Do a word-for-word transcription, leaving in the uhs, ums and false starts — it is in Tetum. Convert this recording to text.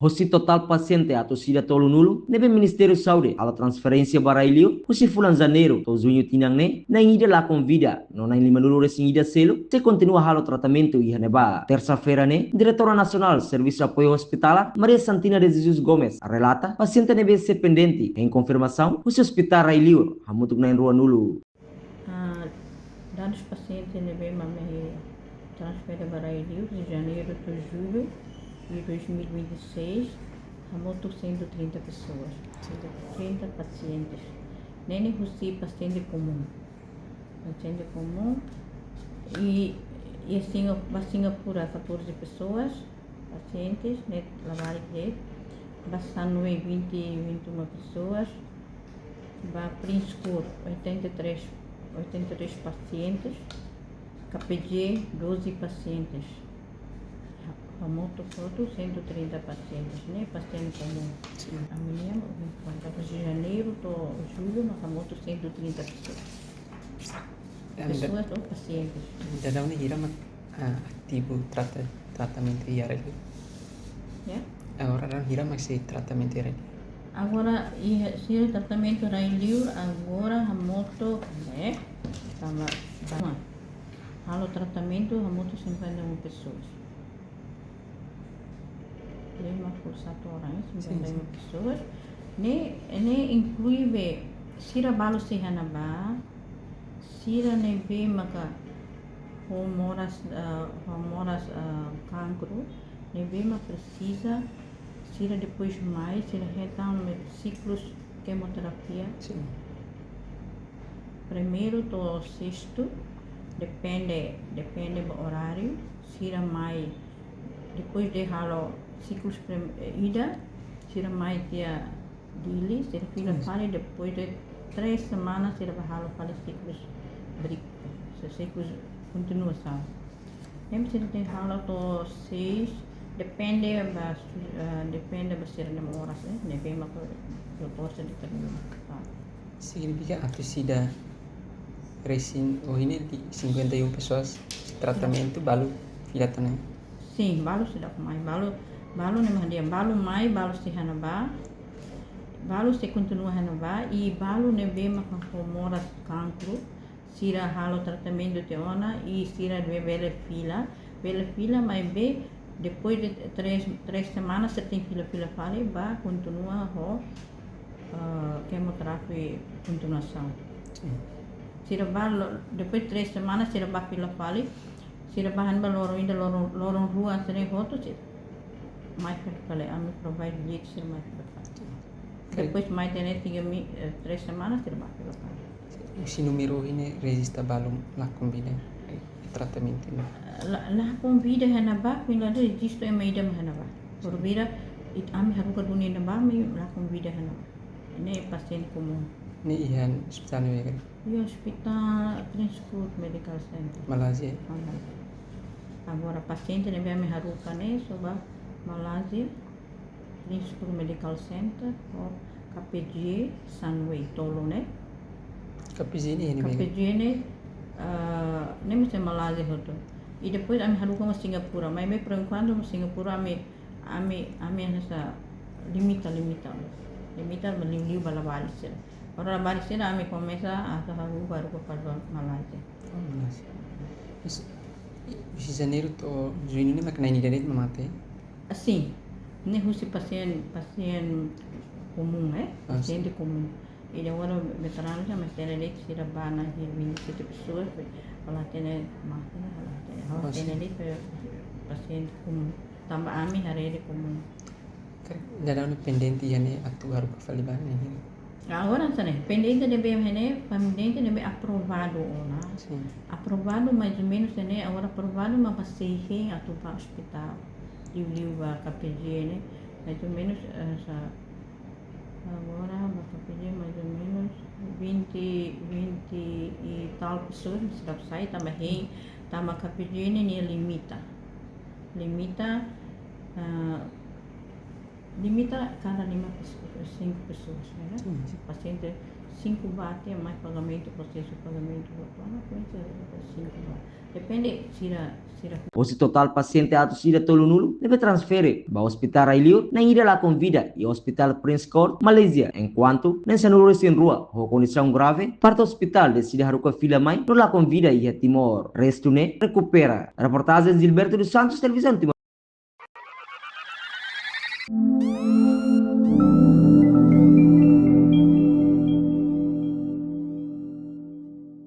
Hosi totál pasiente atus ida tolunulu ne'ebé Ministériu Saúde halo transferénsia ba rai-liur husi fulan Janeiru to'o Juñu tinan ne'e, na'in ida lakon vida, no na'in limanulu-resin-ida seluk sei kontinua halo tratamentu iha ne'ebá. Tersa-feira ne'e, Diretora Nasionál Servisu Apoiu Hospitalar, Maria Santina de Jesus Gomes, relata pasiente ne'ebé sei pendente hein konfirmasaun husi ospitál rai-liur, hamutuk na'in ruanulu. Ah, dadus pasiente ne'ebé mak ami transfere ba rai-liur, de Janeiru to'o Jullu de dois mil e vinte e seis, hamutuk cento e trinta pessoas. Cento e trinta pacientes. Ne'e ne'e husi pasiente komún. Pasiente komún. E, e Singa-, ba Singapura, catorze pessoas, pacientes, ne'e labarik de'it. Ba Sunway, vinte, vinte e uma pessoas. Ba Prince Court, oitenta e três, oitenta e três pacientes. K P G, doze pacientes. Hamutuk hotu, cento e trinta pacientes, ne'e pasiente komún. Sin. Ami-nia, kuandu de Janeiru to'o Jullu, mak hamutuk cento e trinta pessoas. Anda. Pessoas ou pacientes. Daudaun ne'e hira mak, ah, ativu trata-, tratamentu iha rai-liur? Ya? Agora daudaun hira mak sei tratamentu iha rai-liur? Agora, iha, sei tratamentu rai-liur, agora hamutuk, eh, tama, tama. Halo tratamentu hamutuk cinquenta e uma pessoas. Lima por satu orang, ya, sin, cinquenta e uma sin. Pessoas. Ne'e, ne'e inklui be sira balu sei iha ne'ebá, sira ne'ebé maka ho moras, ah, ho moras, ah, kankru, ne'ebé mak presiza, sira depois mai, sira hetan siklus kemoterapia. Sin. Primeiru to'o sestu, depende, depende ba oráriu, sira mai, depois de halo siklus prim-, eh, ida, sira mai tiha Dili, sira fila, sin, fali, depois de três semanas, sira bá halo fali siklus brik, se siklus kontinuasaun. Ne'e sira tenke halo to'o seis, depende ba su-, eh, depende ba sira-nia moras, eh, ne'ebé mak doutór sira determina. Ah. Signifika atus ida resin, oh, ne'e de cinquenta e uma pessoas tratamentu, balu fila tan ne'e? Sin, balu seidauk mai, balu, balu ne'e mak dehan, balu mai, balu sei iha ne'ebá, balu sei kontinua iha ne'ebá, i balu ne'ebé maka ho moras kankru, sira halo tratamentu tiha ona, i sira be-, bele fila, bele fila, maibé depois de três, três semanas, sira tenke fila, fila fali, bá kontinua ho, ah, kemoterapia kontinuasaun. Sin. Sira bá lo-, depois três semanas, sira bá fila fali, sira bá han ba loron ida, loron, loron rua, sira hotu, sira mai fila fali, ami provide bilhete, sira mai fila fali. Sin. Depois mai tiha ne'e tiga mi-, eh, três semanas, sira bá fila fali. Husi númeru ne'e rejista balu lakon vida, eh, tratamentu ne'e? La, lakon vida iha ne'ebá, kuinda de rejistu ema ida mak iha ne'ebá. Sin. Porvira, it-, ami haruka duni iha ne'ebá, ami lakon vida iha ne'ebá. Ne'e pasiente komún. Ne'e iha ospitál ne'ebé? Iha ospitál Prince Court Medical Center. Malaysia? Malaysia. Agora pasiente ne'ebé ami haruka ne'e, só ba Malaysia. Prince Court Medical Center, ho K P G Sunway tolu ne'e. K P G ne'e iha ne'ebé? K P G ne'e, eh, ne'e mós iha Malaysia hotu. I depois ami haruka mai Singapura, maibé por enquanto mai Singapura ami, ami, ami hanesan limita, limita. Limita ba liuliu ba labarik sira. Ora labarik sira ami komesa atu haruka, haruka fali ba Malaysia. Oh, Malaysia. Mas, i, husi Janeiru to'o Juñu ne'e mak na'in ida de'it mak mate? Sin, ne'e husi pasiente, pasiente komún, eh? Ah, sin. Pasiente komún. I agora veteranu já, mas tem ali que sira bá iha vinte e sete pessoas, be-, ha'u la hatene mate, ha'u la hatene. Ha'u, ah, hatene, sin, de'it pasiente komún. Tanba ami haree de'it komún. Karik daudaun ne'e pendente iha ne'e atu haruka fali ba ne'e? Agora hanesan ne'e, pendente ne'ebé iha ne'e, pendente ne'ebé aprovadu ona. Sin. Aprovadu mais ou menus iha ne'e, agora aprovadu mak bá sei hein atu bá ospitál. Liuliu ba K P G ne'e, mais ou menus, eh, sa-, agora ba K P G mais ou menus vinte, vinte e tal pessoas, mas seidauk sai, tanba hein, tanba K P G ne'e, ne'e limita. Limita, ah, Limita kada lima pessoas, cinco pessoas, né? Pasiente cinco ba tiha, mais pagamentu, prosesu pagamentu ba tona, kuantu cinco ba. Depende sira, sira. Hosi totál pasiente atus ida tolunulu ne'ebé transfere ba Hospital Rai Liur, na'in ida lakon vida iha Hospital Prince Court, Malázia, enkuantu na'in sanulu-resin-rua ho kondisaun grave parte hospitál, deside haruka fila mai no lakon vida iha Timor. Restu ne'e rekupera. Reportajen Gilberto dos Santos, Televizaun Timor.